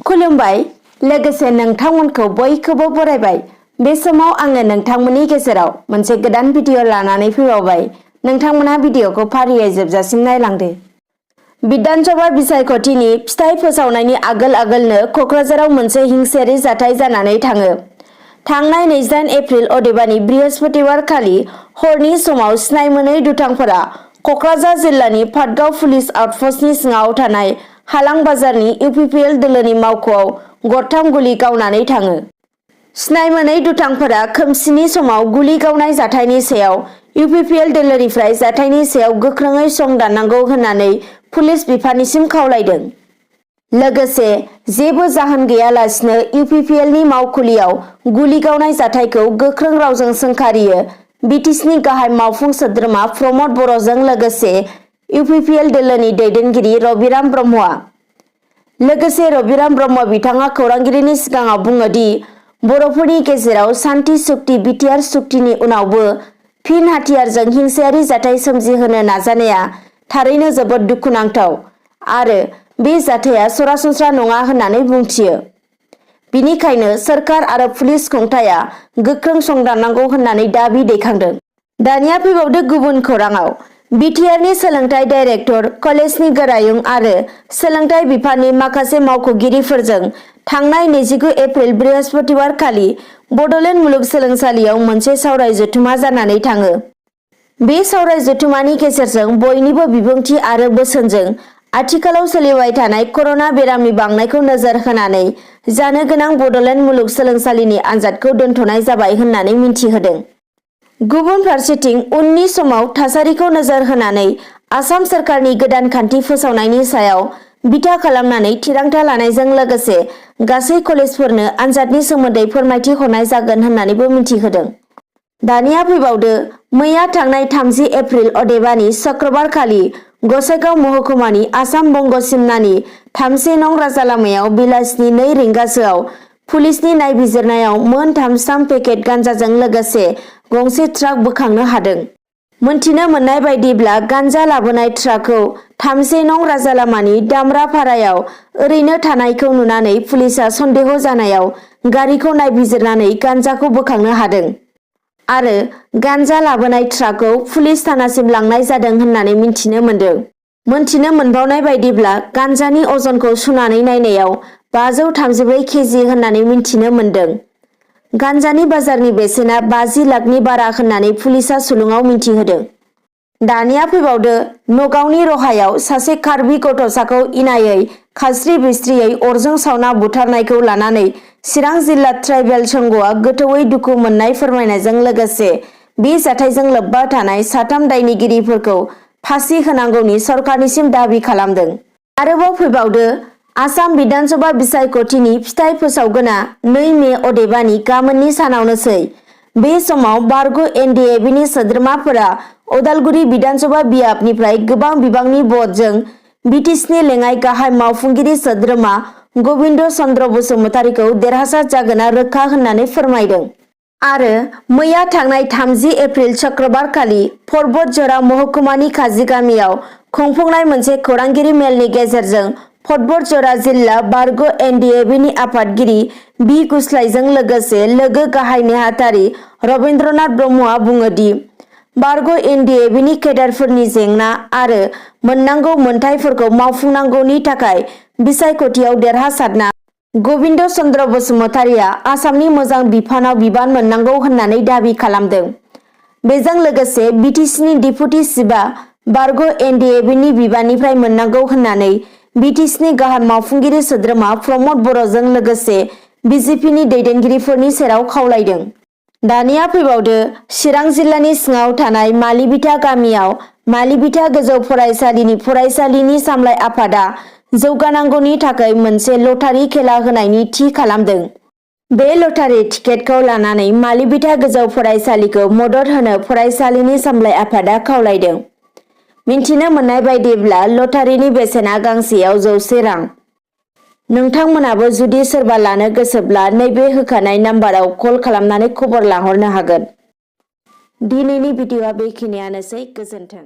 खुलुमबाय लोगोसे नोंथांमोनखौ बयखौबो बरायबाय। बे समाव आङो नोंथांमोननि गेजेराव मोनसे गोदान भिडिअ लानानै फैबावबाय। नोंथांमोना भिडिअखौ फारियै जोबजासिम नायलांदो। विधानसभा बिसायख'थिनि फिथाइ फोसावनायनि आगोल-आगोलनो क'क्राझाराव मोनसे हिंसायारि जाथाय जानानै थाङो। थांनाय 28 एप्रिल अदेबानि बृहस्पतिबार खालि हरनि समाव सिनाय मोनै दुथांफोरा क'क्राझार जिल्लानि पाटगाव पुलिस आउटपस्टनि सिङाव थानाय हालां बाजारनि इउपिपिएल दोलोनि मावख'आव गरथाम गुलि गावनानै थाङो। सिनाय मोनै दुथांफोरा खोमसिनि समाव गुलि गावनाय जाथायनि सायाव इउपिपिएल दोलोनिफ्राय जाथायनि सायाव गोख्रोङै सं दाननांगौ होननानै पुलिस बिफाननिसिम खावलायदों। लोगोसे जेबो जाहोन गैयालासिनो इउपिपिएलनि मावखुलियाव गुलि गावनाय जाथायखौ गोख्रों रावजों सोंखारियो बिटिसिनि गाहाय मावफुं सोद्रोमा प्रमद बर'जों लोगोसे इउपिपिएल दोलोनि दैदेनगिरि रबिराम ब्रह्मआ। लोगोसे रबिराम ब्रह्म बिथाङा खौरांगिरिनि सिगाङाव बुङो दि बर'फोरनि गेजेराव सान्थि सुक्ति बिटिआर सुक्तिनि उनावबो फिन हाथियारजों हिंसायारि जाथाय सोमजिहोनो नाजानाया थारैनो जोबोद दुखुनांथाव आरो बे जाथाया सरासनस्रा नङा होननानै बुंथियो। बिनिखायनो सोरखार आरो पुलिस खुंथाया गोख्रों सं दाननांगौ होननानै दाबि दैखांदों। दानिया फैबावदो गुबुन खौराङाव। बिटिआरनि सोलोंथाइ डाइरेक्टर, कलेजनि गोरायुं आरो सोलोंथाइ बिफाननि माखासे मावख'गिरिफोरजों थांनाय 29 एप्रिल बृहस्पतिबार खालि बड'लेण्ड मुलुगसोलोंसालियाव मोनसे सावराय जथुमा जानानै थाङो। बे सावराय जथुमानि गेजेरजों बयनिबो बिबुंथि आरो बोसोनजों आथिखालाव सोलिबाय थानाय कर'ना बेरामनि बांनायखौ नोजोर होनानै जानो गोनां बड'लेण्ड मुलुगसोलोंसालिनि आनजादखौ दोनथ'नाय जाबाय होननानै मिन्थिहोदों। गुबुन फारसेथिं उननि समाव थासारिखौ नोजोर होनानै आसाम सोरखारनि गोदान खान्थि फोसावनायनि सायाव बिथा खालामनानै थिरांथा लानायजों लोगोसे गासै कलेजफोरनो आनजादनि सोमोन्दै फोरमायथि हरनाय जागोन होननानैबो मिन्थिहोदों। दानिया फैबावदो मैया थांनाय 30 एप्रिल अदेबानि शुक्रबार खालि गसाइगाव महकुमानि आसाम बंग सिमनानि 3 नं राजालामायाव बेलासिनि 2 रिंगासोआव पुलिसनि नायबिजिरनायाव मोन 3 पेकेट गान्जाजों लोगोसे गंसे ट्राक बोखांनो हादों। मोनथिनो मोननाय बायदिब्ला गान्जा लाबोनाय ट्राकखौ 3 नं राजालामानि दामरापारायाव ओरैनो थानायखौ नुनानै पुलिसआ सन्देह जानायाव गारिखौ नायबिजिरनानै गान्जाखौ बोखांनो हादों आरो गान्जा लाबोनाय ट्राकखौ पुलिस थानासिम लांनाय जादों होननानै मिन्थिनो मोन्दों। मोनथिनो मोनबावनाय बायदिब्ला गान्जानि अजनखौ सुनानै नायनायाव 534 केजि होननानै मिन्थिनो मोन्दों। गान्जानि बाजारनि बेसेना 50 लाखनि बारा होननानै पुलिसआ सुलुङाव मिन्थिहोदों। दानिया फैबावदो नगावनि रहायाव सासे कार्बि गथ'साखौ इनायै खास्रि बिस्रियै अरजों सावना बुथारनायखौ लानानै चिरां जिल्ला ट्राइबेल संघआ गोथौयै दुखु मोननाय फोरमायनायजों लोगोसे बे जाथायजों लोब्बा थानाय 3 दायनिगिरिफोरखौ फासि होनांगौनि सरकारनिसिम दाबि खालामदों। आरोबाव फैबावदो आसाम विधानसभा बिसायख'थिनि फिथाइ फोसावगोना 2 मे अदेबानि गाबोननि सानावनोसै। बे समाव बारग' NDFBनि सोद्रोमाफोरा उदालगुरि विधानसभा बियाबनिफ्राय गोबां बिबांनि भटजों बिटिसिनि लेङाइ गाहाय मावफुंगिरि सोद्रोमा गबिन्द चन्द्र बसुमतारीखौ देरहासार जागोना रोखा होननानै फोरमायदों। आरो मैया थांनाय 30 एप्रिल शुक्रबार खालि पर्बतझरा महकुमानि काजिगामियाव खुंफुंनाय मोनसे खौरांगिरि मेलनि गेजेरजों पर्बतझरा जिल्ला बारग' NDFBनि आफादगिरि बि गुस्लायजों लोगोसे लोगो गाहाय नेहाथारि रबीन्द्रनाथ ब्रह्मआ बुङो दि बारग' NDFBनि केडारफोरनि जेंना आरो मोननांगौ मोनथायफोरखौ मावफुंनांगौनि थाखाय बिसायख'थियाव देरहासारना गबिन्द चन्द्र बसुमतारीया आसामनि मोजां बिफानाव बिबान मोननांगौ होननानै दाबि खालामदों। बेजों लोगोसे बिटिसिनि डिपुटि चिफआ बारग' NDFBनि बिबाननिफ्राय मोननांगौ होननानै बिटिसिनि गाहाय मावफुंगिरि सोद्रोमा प्रमद बर'जों लोगोसे बिजेपिनि दैदेनगिरिफोरनि सेराव खावलायदों। दानिया फैबावदो चिरां जिल्लानि सिङाव थानाय मालिबिथा गामियाव मालिबिथा गोजौ फरायसालिनि सामलाय आफादा जौगानांगौनि थाखाय मोनसे लटारि खेला होनायनि थि खालामदों। बे लटारि टिकेटखौ लानानै मालिबिथा गोजौ फरायसालिखौ मदद होनो फरायसालिनि सामलाय आफादा खावलायदों। मिन्थिनो मोननाय बायदिब्ला लटारिनि बेसेना गांसेयाव 100 रां। नोंथांमोनाबो जुदि सोरबा लानो गोसोब्ला नैबे होखानाय नाम्बाराव कल खालामनानै खबर लाहरनो हागोन। दिनैनि भिडिअआ बेखिनियानोसै। गोजोन्थों।